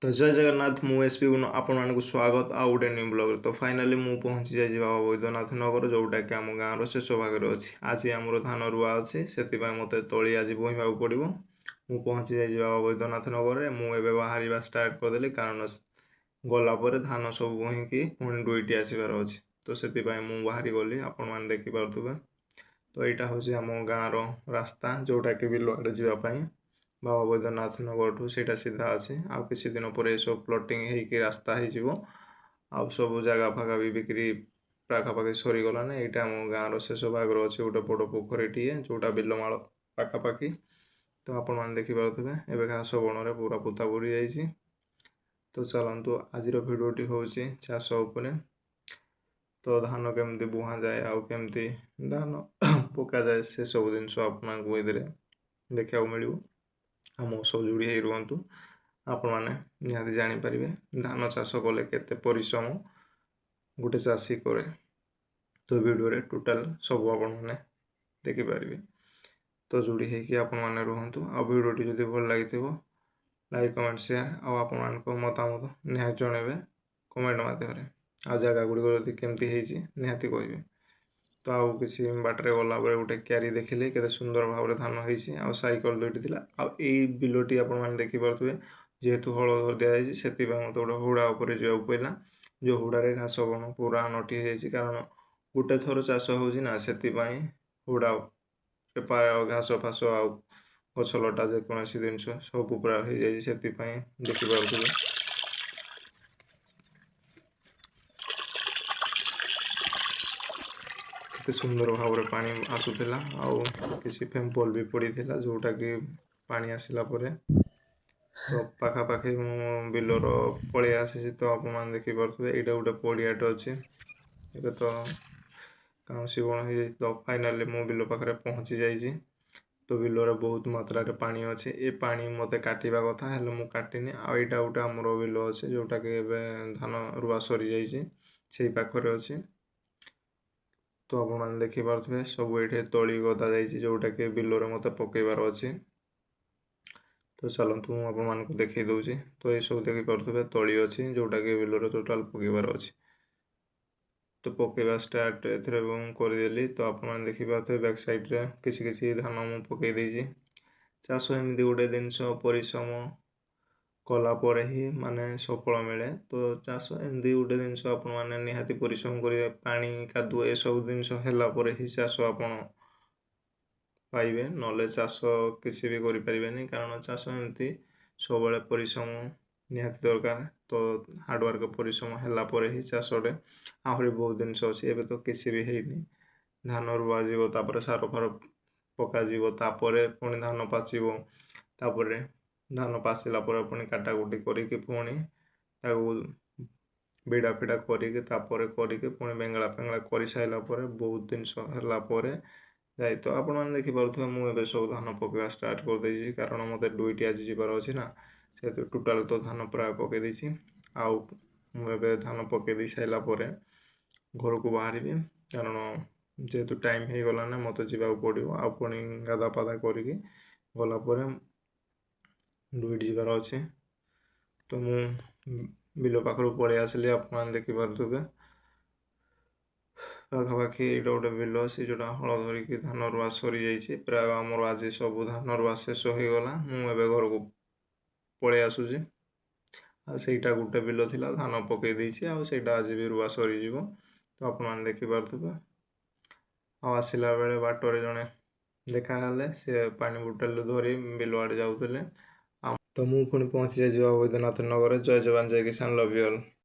ତ ଜୟ ଜଗନ୍ନାଥ, ମୁଁ S P ଗୁଣ, ଆପଣମାନଙ୍କୁ ସ୍ୱାଗତ ଆଉ ଗୋଟେ ନ୍ୟୁ ବ୍ଲଗ୍ରେ। ତ ଫାଇନାଲି ମୁଁ ପହଞ୍ଚି ଯାଇଛି ବାବା ବୈଦ୍ୟନାଥ ନଗର, ଯେଉଁଟାକି ଆମ ଗାଁର ଶେଷ ଭାଗରେ ଅଛି। ଆଜି ଆମର ଧାନ ରୁଆ ଅଛି, ସେଥିପାଇଁ ମୋତେ ତଳି ଆଜି ବୋହିବାକୁ ପଡ଼ିବ। ମୁଁ ପହଞ୍ଚି ଯାଇଛି ବାବା ବୈଦ୍ୟନାଥ ନଗରରେ। ମୁଁ ଏବେ ବାହାରିବା ଷ୍ଟାର୍ଟ କରିଦେଲି, କାରଣ ଗଲା ପରେ ଧାନ ସବୁ ବୋହିକି ପୁଣି ଦୁଇଟି ଆସିବାର ଅଛି। ତ ସେଥିପାଇଁ ମୁଁ ବାହାରି ଗଲି, ଆପଣମାନେ ଦେଖିପାରୁଥିବେ। ତ ଏଇଟା ହେଉଛି ଆମ ଗାଁର ରାସ୍ତା, ଯେଉଁଟାକି ବିଲ ଆଡ଼େ ଯିବା ପାଇଁ ବାବା ବୈଦ୍ୟନାଥ ନଗରଠୁ ସେଇଟା ସିଧା ଅଛି। ଆଉ କିଛି ଦିନ ପରେ ଏସବୁ ପ୍ଲଟିଂ ହେଇକି ରାସ୍ତା ହେଇଯିବ, ଆଉ ସବୁ ଜାଗା ଫାଗା ବି ବିକ୍ରି ପାଖାପାଖି ସରିଗଲାଣି। ଏଇଟା ଆମ ଗାଁର ଶେଷ ଭାଗରେ ଅଛି ଗୋଟେ ବଡ଼ ପୋଖରୀଟିଏ, ଯେଉଁଟା ବିଲମାଳ ପାଖାପାଖି। ତ ଆପଣମାନେ ଦେଖିପାରୁଥିବେ, ଏବେ ଘାସ ବଣରେ ପୁରା ପୋତା ପୁରି ଯାଇଛି। ତ ଚାଲନ୍ତୁ, ଆଜିର ଭିଡ଼ିଓଟି ହେଉଛି ଚାଷ ଉପରେ। ତ ଧାନ କେମିତି ବୁହାଯାଏ ଆଉ କେମିତି ଧାନ ପକାଯାଏ, ସେସବୁ ଜିନିଷ ଆପଣଙ୍କୁ ଏଥିରେ ଦେଖିବାକୁ ମିଳିବ। ଆଉ ମୋ ସହ ଯୋଡ଼ି ହେଇ ରୁହନ୍ତୁ, ଆପଣମାନେ ନିହାତି ଜାଣିପାରିବେ ଧାନ ଚାଷ କଲେ କେତେ ପରିଶ୍ରମ ଗୋଟେ ଚାଷୀ କରେ। ତ ଭିଡ଼ିଓରେ ଟୋଟାଲ୍ ସବୁ ଆପଣମାନେ ଦେଖିପାରିବେ। ତ ଯୋଡ଼ି ହେଇକି ଆପଣମାନେ ରୁହନ୍ତୁ, ଆଉ ଭିଡ଼ିଓଟି ଯଦି ଭଲ ଲାଗିଥିବ ଲାଇକ୍, କମେଣ୍ଟ, ସେୟାର ଆଉ ଆପଣମାନଙ୍କ ମତାମତ ନିହାତି ଜଣାଇବେ କମେଣ୍ଟ ମାଧ୍ୟମରେ। ଆଉ ଜାଗା ଗୁଡ଼ିକ ଯଦି କେମିତି ହେଇଛି ନିହାତି କହିବେ। ତ ଆଉ କିଛି ବାଟରେ ଗଲାବେଳେ ଗୋଟେ କ୍ୟାରି ଦେଖିଲି, କେତେ ସୁନ୍ଦର ଭାବରେ ଧାନ ହେଇଛି, ଆଉ ସାଇକେଲ ଦୁଇଟି ଥିଲା। ଆଉ ଏଇ ବିଲଟି ଆପଣମାନେ ଦେଖିପାରୁଥିବେ, ଯେହେତୁ ହଳ ଦିଆଯାଇଛି, ସେଥିପାଇଁ ମୋତେ ଗୋଟେ ହୁଡ଼ା ଉପରେ ଯିବାକୁ ପଡ଼ିଲା, ଯେଉଁ ହୁଡ଼ାରେ ଘାସ ବଣ ପୁରା ନଟି ହେଇଯାଇଛି। କାରଣ ଗୋଟେ ଥର ଚାଷ ହେଉଛି ନା, ସେଥିପାଇଁ ହୁଡ଼ା ଘାସ ଫାସ ଆଉ ଗଛ ଲଟା ଯେକୌଣସି ଜିନିଷ ସବୁ ପୁରା ହେଇଯାଇଛି, ସେଥିପାଇଁ ଦେଖିପାରୁଥିବେ। କେତେ ସୁନ୍ଦର ଭାବରେ ପାଣି ଆସୁଥିଲା, ଆଉ କିଛି ଫେମ୍ପଲ ବି ପଡ଼ିଥିଲା, ଯେଉଁଟାକି ପାଣି ଆସିଲା ପରେ। ତ ପାଖାପାଖି ମୁଁ ବିଲର ପଳେଇ ଆସିଛି। ତ ଆପଣମାନେ ଦେଖିପାରୁଥିବେ, ଏଇଟା ଗୋଟେ ପଡ଼ିଆଟେ ଅଛି, ଏବେ ତ କାଉଁଶି ବଣ ହେଇଯାଇଛି। ତ ଫାଇନାଲି ମୁଁ ବିଲ ପାଖରେ ପହଞ୍ଚି ଯାଇଛି। ତ ବିଲରେ ବହୁତ ମାତ୍ରାରେ ପାଣି ଅଛି। ଏ ପାଣି ମୋତେ କାଟିବା କଥା, ହେଲେ ମୁଁ କାଟିନି। ଆଉ ଏଇଟା ଗୋଟେ ଆମର ବିଲ ଅଛି, ଯେଉଁଟାକି ଏବେ ଧାନ ରୁଆ ସରିଯାଇଛି, ସେଇ ପାଖରେ ଅଛି। ତ ଆପଣମାନେ ଦେଖିପାରୁଥିବେ, ସବୁ ଏଇଠି ତଳି ଗଦା ଯାଇଛି, ଯେଉଁଟାକି ବିଲରେ ମୋତେ ପକାଇବାର ଅଛି। ତ ଚାଲନ୍ତୁ, ମୁଁ ଆପଣମାନଙ୍କୁ ଦେଖାଇ ଦେଉଛି। ତ ଏସବୁ ଦେଖିପାରୁଥିବେ, ତଳି ଅଛି, ଯେଉଁଟାକି ବିଲରେ ଟୋଟାଲ୍ ପକାଇବାର ଅଛି। ତ ପକାଇବା ଷ୍ଟାର୍ଟ ଏଥିରେ ମୁଁ କରିଦେଲି। ତ ଆପଣମାନେ ଦେଖିପାରୁଥିବେ, ବ୍ୟାକ୍ ସାଇଡ଼୍ରେ କିଛି କିଛି ଧାନ ମୁଁ ପକାଇ ଦେଇଛି। ଚାଷ ଏମିତି ଗୋଟେ ଜିନିଷ, ପରିଶ୍ରମ କଲା ପରେ ହିଁ ମାନେ ସଫଳ ମିଳେ। ତ ଚାଷ ଏମିତି ଗୋଟେ ଜିନିଷ, ଆପଣମାନେ ନିହାତି ପରିଶ୍ରମ କରିବେ, ପାଣି କାଦୁଅ ଏସବୁ ଜିନିଷ ହେଲା ପରେ ହିଁ ଚାଷ ଆପଣ ପାଇବେ, ନହେଲେ ଚାଷ କିଛି ବି କରିପାରିବେନି। କାରଣ ଚାଷ ଏମିତି ସବୁବେଳେ ପରିଶ୍ରମ ନିହାତି ଦରକାର। ତ ହାର୍ଡ଼ୱାର୍କ ପରିଶ୍ରମ ହେଲା ପରେ ହିଁ ଚାଷରେ ଆହୁରି ବହୁତ ଜିନିଷ ଅଛି। ଏବେ ତ କିଛି ବି ହେଇନି। ଧାନ ରୁଆଯିବ, ତାପରେ ସାର ଫାର ପକାଯିବ, ତାପରେ ପୁଣି ଧାନ ପାଚିବ, ତାପରେ ଧାନ ପାଚିଲା ପରେ ପୁଣି କାଟାକୁଟି କରିକି, ପୁଣି ତାକୁ ବିଡ଼ା ଫିଡ଼ା କରିକି, ତାପରେ କରିକି ପୁଣି ବେଙ୍ଗଳା ଫେଙ୍ଗଳା କରିସାରିଲା ପରେ, ବହୁତ ଜିନିଷ ହେଲା ପରେ ଯାଇ। ତ ଆପଣମାନେ ଦେଖିପାରୁଥିବେ, ମୁଁ ଏବେ ସବୁ ଧାନ ପକାଇବା ଷ୍ଟାର୍ଟ କରିଦେଇଛି, କାରଣ ମୋତେ ଦୁଇଟି ଆଜି ଯିବାର ଅଛି ନା, ସେହେତୁ ଟୋଟାଲ୍ ତ ଧାନ ପ୍ରାୟ ପକାଇ ଦେଇଛି। ଆଉ ମୁଁ ଏବେ ଧାନ ପକାଇ ଦେଇ ସାରିଲା ପରେ ଘରକୁ ବାହାରିବି, କାରଣ ଯେହେତୁ ଟାଇମ୍ ହେଇଗଲା ନା, ମୋତେ ଯିବାକୁ ପଡ଼ିବ। ଆଉ ପୁଣି ଗାଧା ପାଧା କରିକି ଗଲା ପରେ ଦୁଇଟି ଯିବାର ଅଛି। ତ ମୁଁ ବିଲ ପାଖରୁ ପଳେଇ ଆସିଲି, ଆପଣମାନେ ଦେଖିପାରୁଥିବେ। ପାଖାପାଖି ଏଇଟା ଗୋଟେ ବିଲ ଅଛି, ଯେଉଁଟା ହଳ ଧରିକି ଧାନ ରୁଆ ସରିଯାଇଛି ପ୍ରାୟ। ଆମର ଆଜି ସବୁ ଧାନ ରୁଆ ଶେଷ ହେଇଗଲା। ମୁଁ ଏବେ ଘରକୁ ପଳେଇ ଆସୁଛି। ଆଉ ସେଇଟା ଗୋଟେ ବିଲ ଥିଲା, ଧାନ ପକାଇ ଦେଇଛି, ଆଉ ସେଇଟା ଆଜି ବି ରୁଆ ସରିଯିବ। ତ ଆପଣମାନେ ଦେଖିପାରୁଥିବେ। ଆଉ ଆସିଲା ବେଳେ ବାଟରେ ଜଣେ ଦେଖାହେଲେ, ସେ ପାଣି ବୋଟଲ ଧରି ବିଲ ଆଡ଼େ ଯାଉଥିଲେ। ଆଉ ତ ମୁଁ ପୁଣି ପହଞ୍ଚି ଯାଇଛି ବାବା ବୈଦ୍ୟନାଥ ନଗରରେ। ଜୟ ଯବାନ, ଜୟ କିଷାନ, ଲଭ୍ you all.